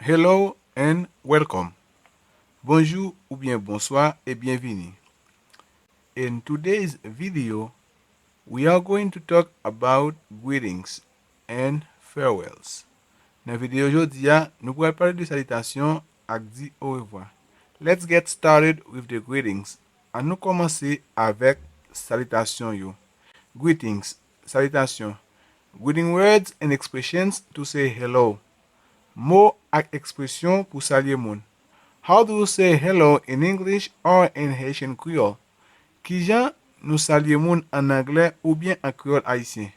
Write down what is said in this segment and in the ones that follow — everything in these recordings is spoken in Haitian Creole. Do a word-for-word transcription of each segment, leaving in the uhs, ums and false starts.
Hello and welcome. Bonjou oubyen bonswa e byenvini. In today's video, we are going to talk about greetings and farewells. Nan videyo jodi a, nou pral pale de salitasyon ak di orevwa. Let's get started with the greetings. Ann nou kòmanse avèk salitasyon yo. Greetings, salitasyon. Greeting words and expressions to say hello. Mo ak ekspresyon pou salye moun. How do you say hello in English or in Haitian Creole? Kijan nou salye moun an anglè oubyen an kreyòl ayisyen?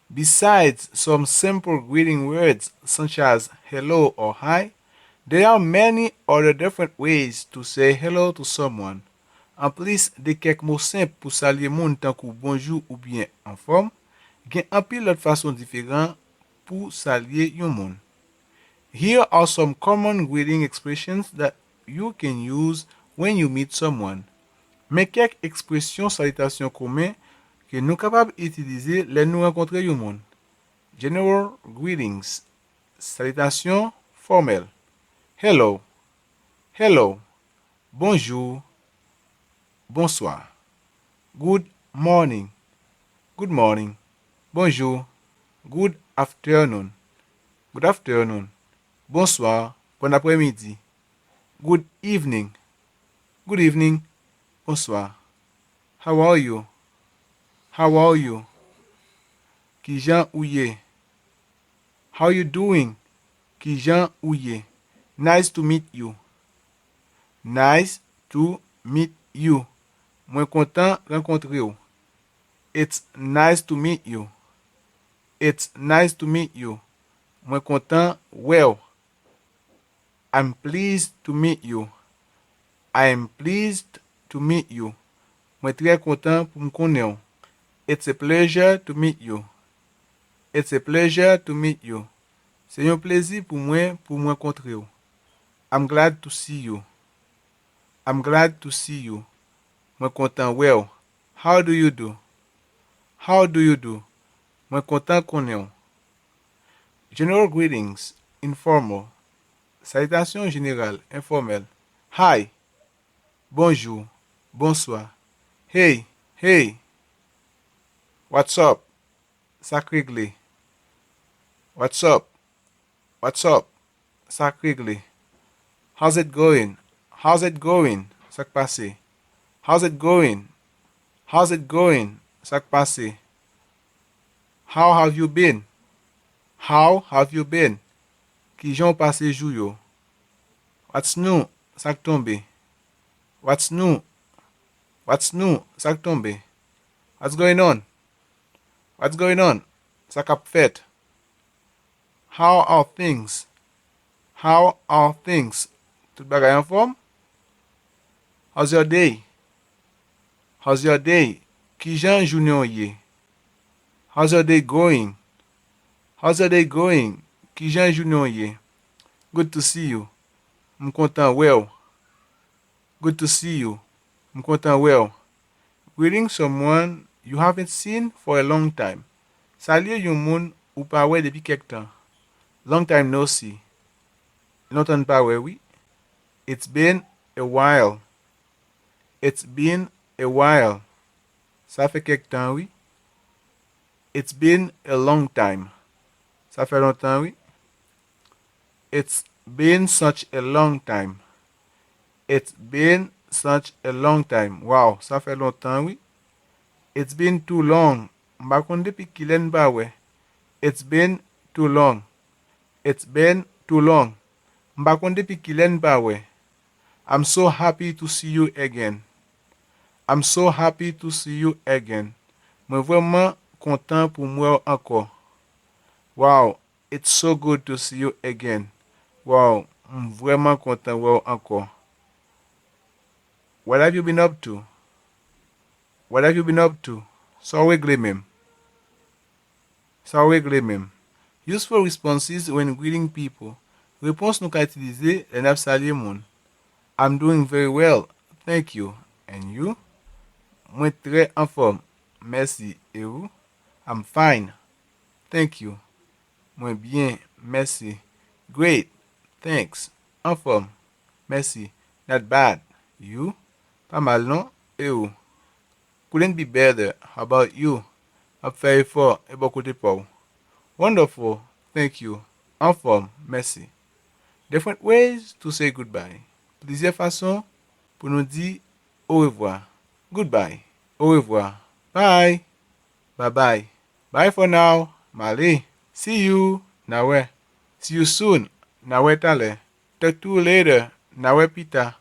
Besides some simple greeting words such as hello or hi, there are many other different ways to say hello to someone. Anplis de kèk mo senp pou salye moun tankou bonjou oubyen anfòm, gen anpil lòt fason diferan pou salye yon moun. Here are some common greeting expressions that you can use when you meet someone. Men kèk ekspresyon salitasyon komen ke nou kapab itilize lè nou rankontre yon moun. General greetings, salitasyon fòmèl. Hello, hello, bonjou, bonswa. Good morning, good morning, bonjou. Good afternoon, good afternoon, bonswa, bòn aprèmidi. Good evening, good evening, bonswa. How are you? How are you? Kijan ou ye? How you doing? Kijan ou ye? Nice to meet you. Nice to meet you. Mwen kontan rankontre w. It's nice to meet you. It's nice to meet you. Mwen kontan wè w. I'm pleased to meet you. I am pleased to meet you. Mwen trè kontan pou m konnen w. It's a pleasure to meet you. It's a pleasure to meet you. Se yon plezi pou mwen pou m rankontre w. I'm glad to see you. I'm glad to see you. Mwen kontan wè w. How do you do? How do you do? Mwen kontan konnen w. General greetings, informal. Salitasyon jeneral, enfòmèl. Hi, bonjou, bonswa. Hey, hey. What's up? Sa k regle? What's up? What's up? Sa k regle? How's it going? How's it going? Sa k pase? How's it going? How's it going? Sa k pase? How have you been? How have you been? Kijan w pase jou yo? What's new? Sa k tonbe? What's new? What's new? Sa k tonbe? What's going on? What's going on? Sa k ap fèt? How are things? How are things? Tout bagay anfòm? How's your day? How's your day? Kijan jounen w ye? How's your day going? How's your day going? Kijan jounen w ye? Good to see you. M kontan wè w. Good to see you. M kontan wè w. Greeting someone you haven't seen for a long time. Salye yon moun ou pa wè depi kèk tan. Long time no see. Lontan n pa wè wi. It's been a while. It's been a while. Sa fè kèk tan wi. It's been a long time. Sa fè lontan wi. It's been such a long time. It's been such a long time. Wow, sa fè lontan wi. It's been too long. M pa konn depi kilè n pa wè. It's been too long. It's been too long. M pa konn depi kilè n pa wè. I'm so happy to see you again. I'm so happy to see you again. Mwen vrèman kontan pou m wè w ankò. Wow, it's so good to see you again. Wow, m vrèman kontan wè w ankò. What have you been up to? What have you been up to? Sa w regle menm? Sa w regle menm? Useful responses when greeting people. Repons nou ka itilize lè n ap salye moun. I'm doing very well, thank you. And you? Mwen trè anfòm, mèsi. E ou? I'm fine, thank you. Mwen byen, mèsi. Great, Thanks. Anfòm. Mèsi. Not bad. You? Pa mal non. E ou? Couldn't be better. How about you? M ap fè efò e bò kote pa w. Wonderful. Thank you. Anfòm. Mèsi. Different ways to say goodbye. Plizyè fason pou nou di orevwa. Goodbye. Orevwa. Bye. Babay. Bye for now. M ale. See you. N a wè. See you soon. N a wè talè. Talk to you later. N a wè pita.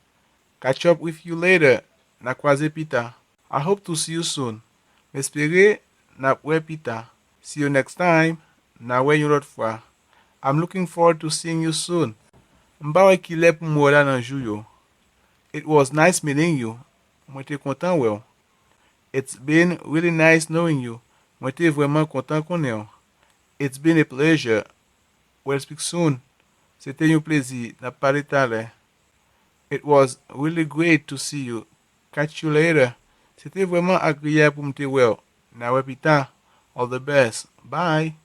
Catch up with you later. N a kwaze pita. I hope to see you soon. M espere n ap wè pita. See you next time. N a wè yon lòt fwa. I'm looking forward to seeing you soon. M pa wè kilè pou m wè w la nan jou yo. It was nice meeting you. Mwen te kontan wè w. It's been really nice knowing you. Mwen te vrèman kontan konnen w. It's been a pleasure. We'll speak soon. Se te yon plezi. N ap pale talè. It was really great to see you. Catch you later. Se te vrèman agreyab pou m te wè w. N a wè pita. All the best. Bye.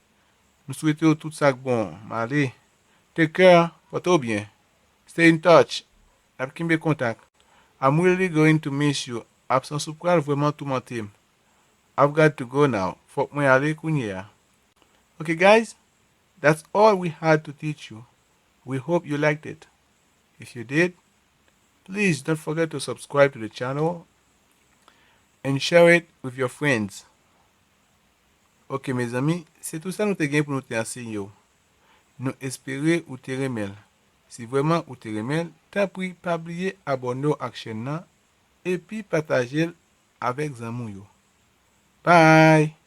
M swete w tout sa k bon. M ale. Take care. Pòte w byen. Stay in touch. N ap kenbe kontak. I'm really going to miss you. Absans ou pral vrèman toumante m. I've got to go now. Fòk mwen ale kounye a. Okay, guys, that's all we had to teach you. We hope you liked it. If you did, please don't forget to subscribe to the channel and share it with your friends. Ok, mezanmi, se tou sa nou te gen pou nou te anseye w. Nou espere ou te renmen l. Si vrèman ou te renmen l, tanpri pa bliye abòne w ak chèn nan epi pataje l avèk zanmi w yo. Bye!